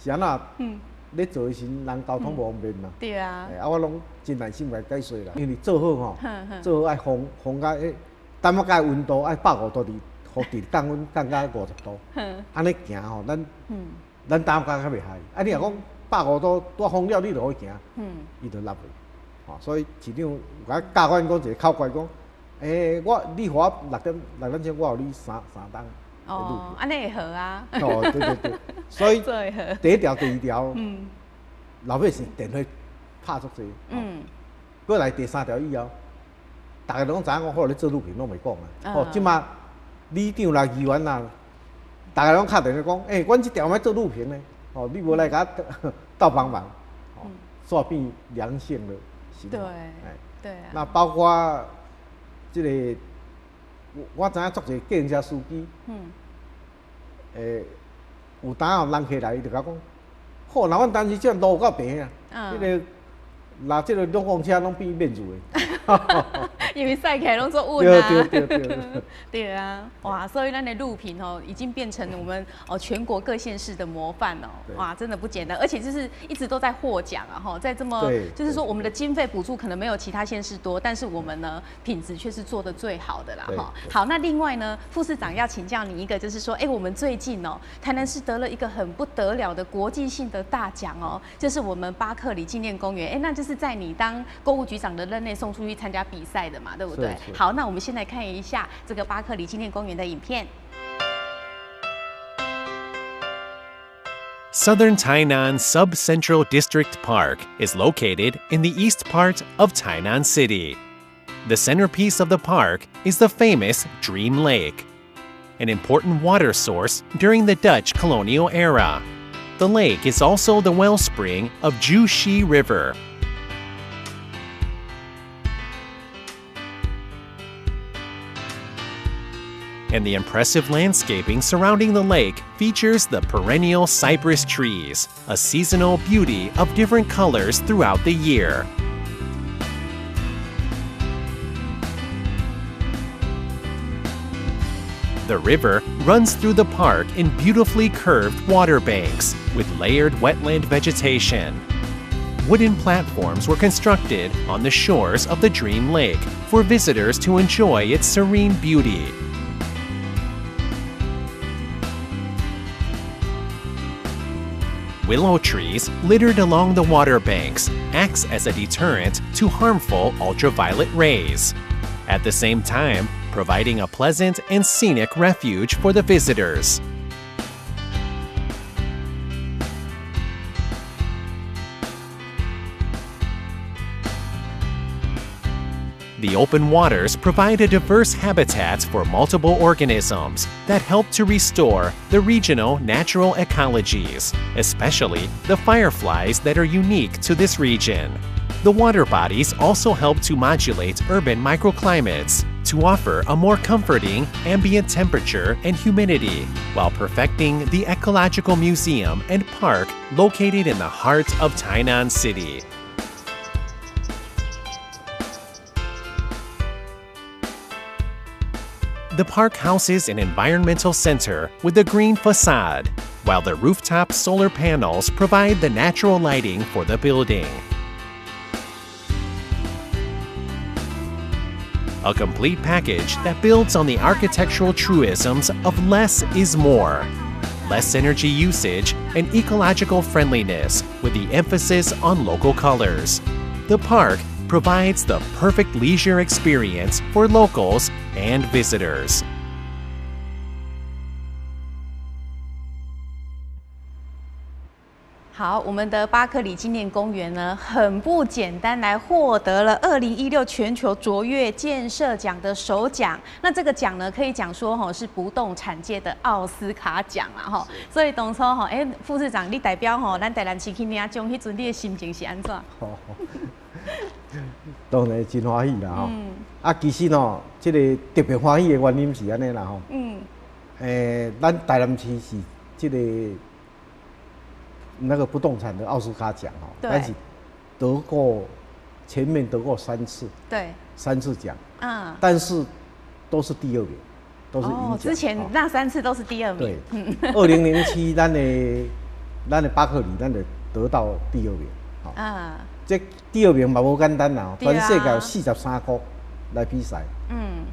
是按怎？咧做的時陣，人溝通無方便嘛。啊，我攏真耐心共伊解說啦。因為做好吼，做好愛風風甲彼，淡仔個溫度愛150度佇，予佇降溫降到50度。按呢行吼，咱擔較較袂害。啊，你若講150度拄風了，你就予伊行，伊就落去。吼，所以市長有共教阮講一個口訣，講，我你予我6點鐘，我予你三冬。哦，按呢會好啊。哦，對對對，所以第一條、第二條，老百姓電話拍足濟。過來第三條以後，逐个攏知影講，好咧做路平攏袂講啊。哦，這馬里長啦、議員啦，逐个攏敲電話講，阮這條欲做路平呢，哦，你無來共我鬥幫忙，哦，煞變良性的循環。那包括這個，我知影足濟計程車司機，有當有人客來，伊就共我講，好，若阮當時這路有夠平啊，彼个若這個兩公車攏變免厝的。因為駛起來攏足穩啊。對對對對。對啊，哇，所以咱的路平哦，已經變成我們哦全國各縣市的模範哦，哇，真的不簡單，而且就是一直都在獲獎啊，哈，在這麼就是說我們的經費補助可能沒有其他縣市多，但是我們呢品質卻是做得最好的啦，哈。好，那另外呢，副市長要請教你一個，就是說，我們最近哦，台南市得了一個很不得了的國際性的大獎哦，就是我們巴克禮紀念公園，那就是在你當工務局長的任內送出去參加比賽的嘛，對不對？好，那我們先來看一下這個巴克禮紀念公園的影片。 Southern Tainan Sub-Central District Park is located in the east part of Tainan City. The centerpiece of the park is the famous Dream Lake, an important water source during the Dutch colonial era. The lake is also the wellspring of Zhuxi River. And the impressive landscaping surrounding the lake features the perennial cypress trees, a seasonal beauty of different colors throughout the year. The river runs through the park in beautifully curved water banks with layered wetland vegetation. Wooden platforms were constructed on the shores of the Dream Lake for visitors to enjoy its serene beauty. Willow trees littered along the water banks acts as a deterrent to harmful ultraviolet rays. At the same time, providing a pleasant and scenic refuge for the visitors. The open waters provide a diverse habitat for multiple organisms that help to restore the regional natural ecologies, especially the fireflies that are unique to this region. The water bodies also help to modulate urban microclimates to offer a more comforting ambient temperature and humidity while perfecting the ecological museum and park located in the heart of Tainan City. The park houses an environmental center with a green facade, while the rooftop solar panels provide the natural lighting for the building. A complete package that builds on the architectural truisms of less is more, less energy usage, and ecological friendliness with the emphasis on local colors. The park provides the perfect leisure experience for locals and visitors. 好，我們的巴克禮紀念公園呢，很不簡單，來獲得了2016全球卓越建設獎的首獎。那這個獎呢，可以講說吼是不動產界的奧斯卡獎啦吼。所以當初吼，欸，副市長你代表吼，咱台南市去領獎，彼陣你的心情是按怎？當然真歡喜啦吼。啊，其實吼，這個特別歡喜的原因是按呢啦吼。咱台南市是這個。那個不動產的奧斯卡獎哦，但是得過前面得過3次，對， 3次獎，但是都是第二名，都是銀獎。之前那3次都是第二名。對，2007咱的巴克禮，咱就得到第二名。啊，這第二名嘛無簡單啦，全世界有43國來比賽，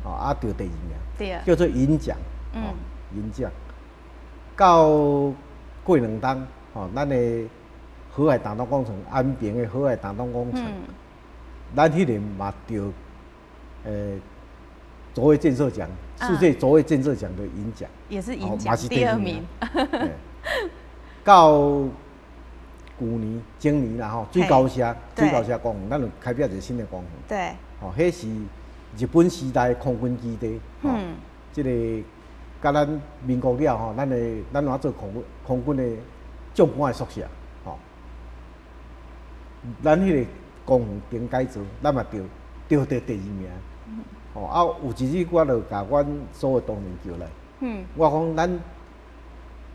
啊得第二名，對，叫做銀獎，銀獎。到過2冬。吼，咱的河海打通工程，安平的河海打通工程，咱彼年嘛得，卓越建設獎，世界卓越建設獎的銀獎，也是銀獎，第二名。到舊年、前年啦吼，水溝社，水溝社公園，咱就開闢一個新的公園。對。吼，彼是日本時代空軍基地。嗯。這個，佮咱民國了吼，咱怎做空軍的。將官的宿舍，吼，咱彼個公園頂改造，咱嘛得第二名，吼啊！有一日我就共阮所有同仁叫來，我講咱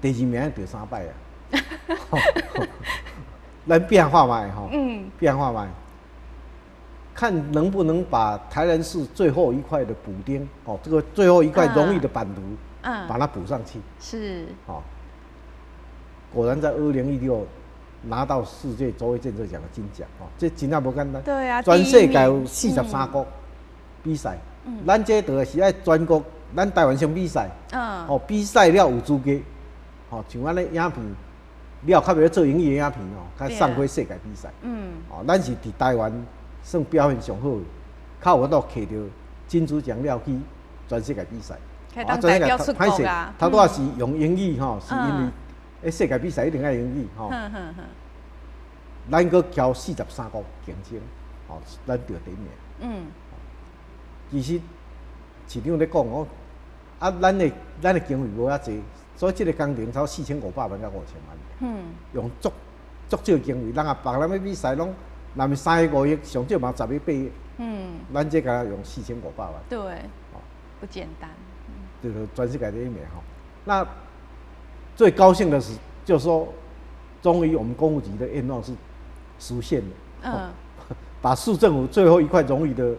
第二名得3擺啊，咱變化覓吼，變化覓，看能不能把台南市最後一塊的補丁，哦，這個最後一塊榮譽的版圖，把它補上去，是，吼。果然在2016拿到世界卓越建設獎的金獎，哦，這真正無簡單。對啊，全世界有43國比賽，咱這就是愛全國，咱台灣先比賽，哦，比賽了有資格，哦，像按呢影片，了較袂做英語的影片哦，較送去世界比賽。哦，咱是佇台灣算表現上好的，較有法度摕著金主獎了去全世界比賽。啊，代表出國啊。頭拄仔是用英語吼，是因為。欸，世界比賽一定愛英語吼，咱閣交43國競爭，吼，咱得第一名。其實市長咧講哦，啊，咱的經費無遐濟，所以這個工程超4500萬到5000萬。用足少經費，人啊別人欲比賽攏，若是3億5億，上少嘛10億8億。咱這個用4500萬。對，不簡單。就是全世界第一名吼，那。最高興的是，就是說，終於我們工務局的願望是實現了，把市政府最後一塊榮譽的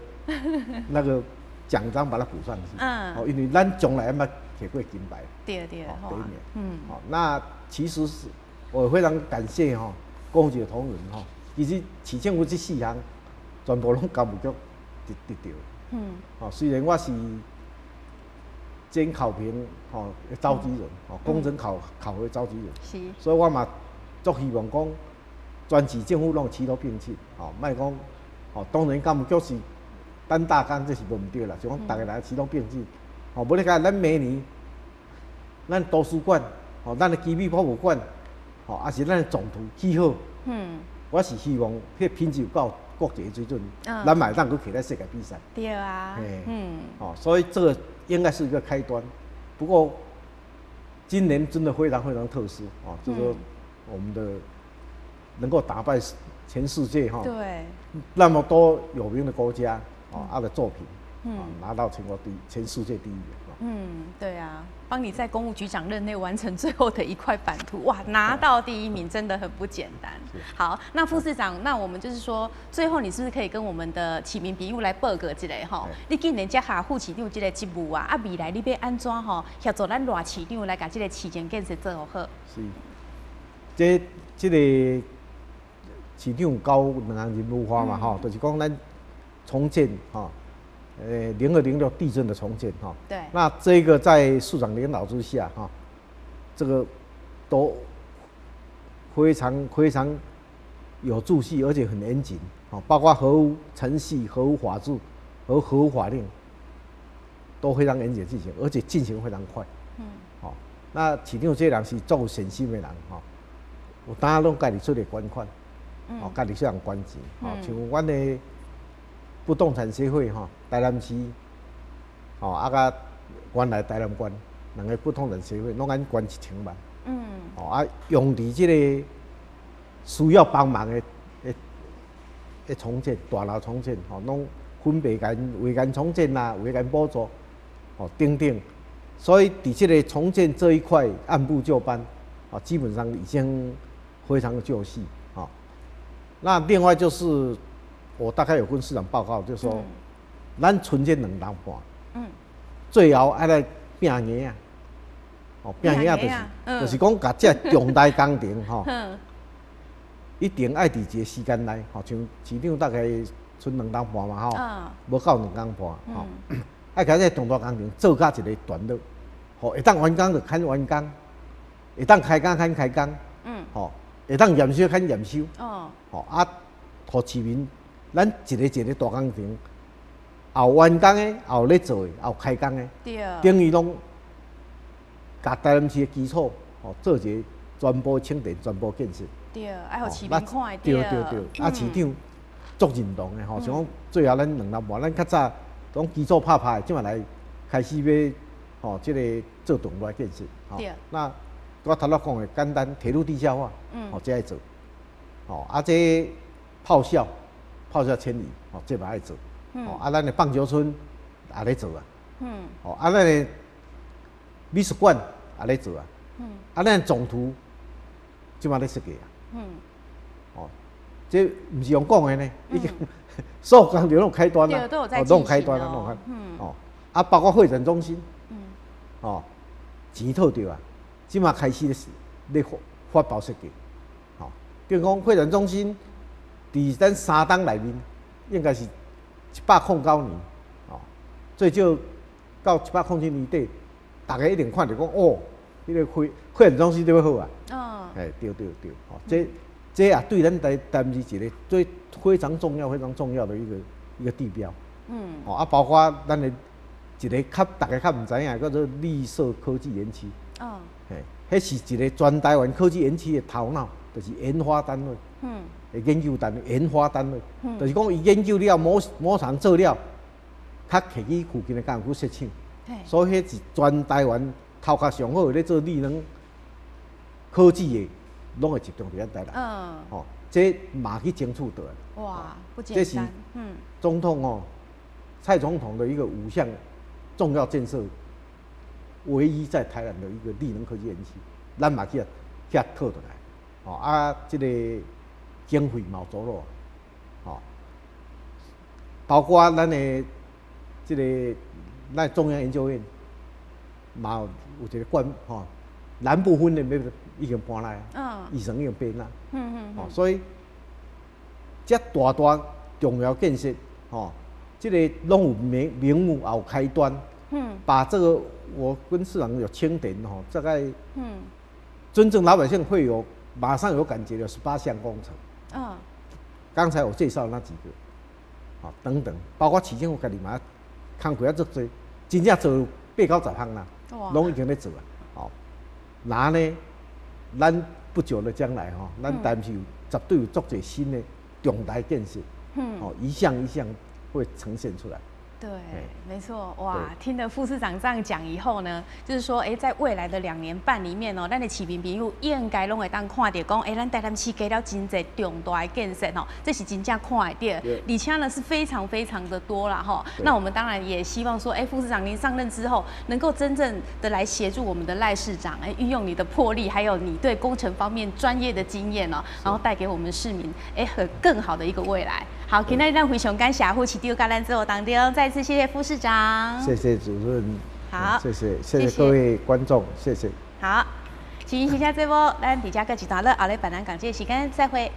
那個獎章把它補上去。哦，因為咱從來毋捌摕過金牌，對對，第一名。好，那其實是我非常感謝哈工務局的同仁哈，其實市政府這4項全部攏工務局得著。哦，雖然我是。兼考評吼召集人，吼工程考核召集人，是，所以我嘛足希望講，全市政府攏齊頭並進，吼，莫講，吼，當然幹部局是單大綱，這是無毋對啦，就講逐个來齊頭並進，吼，無你看咱明年，咱圖書館，吼，咱的基米博物館，吼，抑是咱的總圖起好，我是希望彼品質有夠國際水準，咱嘛會當閣起來世界比賽。對啊，哦，所以這個應該是一個開端。不過今年真的非常非常特殊哦，就是說我們的能夠打敗全世界哈，那麼多有名的國家哦，他的作品，拿到全國第一，全世界第一。嗯，對啊，幫你在工務局長任內完成最後的一塊版圖，哇，拿到第一名真的很不簡單。好，那副市長，那我們就是說，最後你是不是可以跟我們的市民朋友來報告一下吼？你既然接下副市長這個職務啊，啊，未來你欲按怎吼協助咱賴市長來共這個市政建設做好？是，這個市長交兩項任務化嘛，吼，就是講咱重建吼。02/06地震的重建哈，那這個在市長領導之下哈，這個都非常非常有秩序，而且很嚴謹，包括合乎程序、合乎法制和合乎法令，都非常嚴謹進行，而且進行非常快。哦，那市長這人是足有善心的人，吼，有當攏家己出來捐款，哦，家己出來捐錢，哦，像阮的不動產協會吼，台南市，吼啊，佮原來台南縣兩个不動產協會攏按捐1000萬，哦啊，用佇這个需要幫忙的重建，大樓重建，吼，攏分別共會共重建啦，會共補助，哦等等，所以佇這个重建這一塊按部就班，啊，基本上已經非常的就緒，啊。那另外就是，我大概有跟市長報告，就是說，咱賰這兩冬半，最後愛來拼贏啊，哦，拼贏就是講，共這重大工程吼，一定愛佇一个時間內，吼，像市長大概賰兩冬半嘛，吼，無夠兩冬半，吼，愛共這重大工程做甲一个段落，吼，會當完工就較完工，會當開工較開工，吼，會當驗收較驗收，吼啊，予市民。咱一个一个大工程，有完工的，有咧做的，有開工的，等於攏共台南市的基礎，吼，做一个全部清點、全部建設。對，愛予市民看會著。對對對，啊，市長足認同的吼，像講最後咱兩冬半，咱較早攏基礎拍拍，這馬來開始欲吼，這个做重大建設。那我頭拄講的簡單鐵路地下化，吼，這愛做。吼，啊，這炮校。炮校遷移，哦，這嘛愛做，哦，啊，咱的棒球村也咧做啊，哦，啊，咱的美術館也咧做啊，啊，咱的總圖這馬咧設計啊，哦，這毋是用講的呢，已經所有工程攏開端啦，哦，攏開端啦，攏開，哦，啊，包括會展中心，哦，錢討著啊，這馬開始咧發包設計，哦，比如講會展中心。佇咱三冬內面，應該是109年，哦，最少到107年底，大家一定看著講，哦，彼个會展中心就欲好啊。哎，對對對，哦，這也對咱台南市一个最非常重要、非常重要的一個地標。哦啊，包括咱的一个較大家較毋知影，叫做綠色科技園區。嘿，彼是一个全台灣科技園區的頭腦，就是研發單位。研究單位、研發單位，就是講伊研究了模廠做了，較摕去附近的工廠設廠。所以彼是全台灣頭殼上好咧做綠能科技的，攏會集中佇咱台南。吼，這嘛去爭取倒來。哇，不簡單。這是總統哦，蔡總統的一個五項重要建設，唯一在台南的一個綠能科技園區，咱嘛去遐討倒來。哦啊，這個經費嘛有著落，吼，包括咱的這个咱中央研究院，嘛有一个館吼，南部分的欲已經搬來，醫生已經搬啦，哦，所以這大大重要建設，吼，這个攏有名目，也有開端，把這个我跟市長有清點吼，大概，真正老百姓會有馬上有感覺的18項工程。剛才我介紹那幾個，啊等等，包括市政府家己嘛，工課也足濟，真正做八九十項啦，攏已經咧做啊。哦，那呢，咱不久的將來吼，咱台南市有絕對有足濟新的重大建設，哦，一項一項會呈現出來。對，沒錯，哇！聽了副市長這樣講以後呢，就是說，哎，在未來的2年半裡面哦，咱的市民朋友應該攏會當看著講，哎，咱台南市加了真濟重大的建設哦，這是真正看會著，而且呢是非常非常的多啦哈。那我們當然也希望說，哎，副市長您上任之後，能夠真正的來協助我們的賴市長，哎，運用你的魄力，還有你對工程方面專業的經驗哦，然後帶給我們市民，哎，很更好的一個未來。好，今仔日咱非常感謝副市長佮咱節目當中，再次謝謝副市長。謝謝主持人。好，謝謝，謝謝各位觀眾，謝謝。好，請欣賞這波，咱佇遮閣一段落，後禮拜咱仝這個時間再會。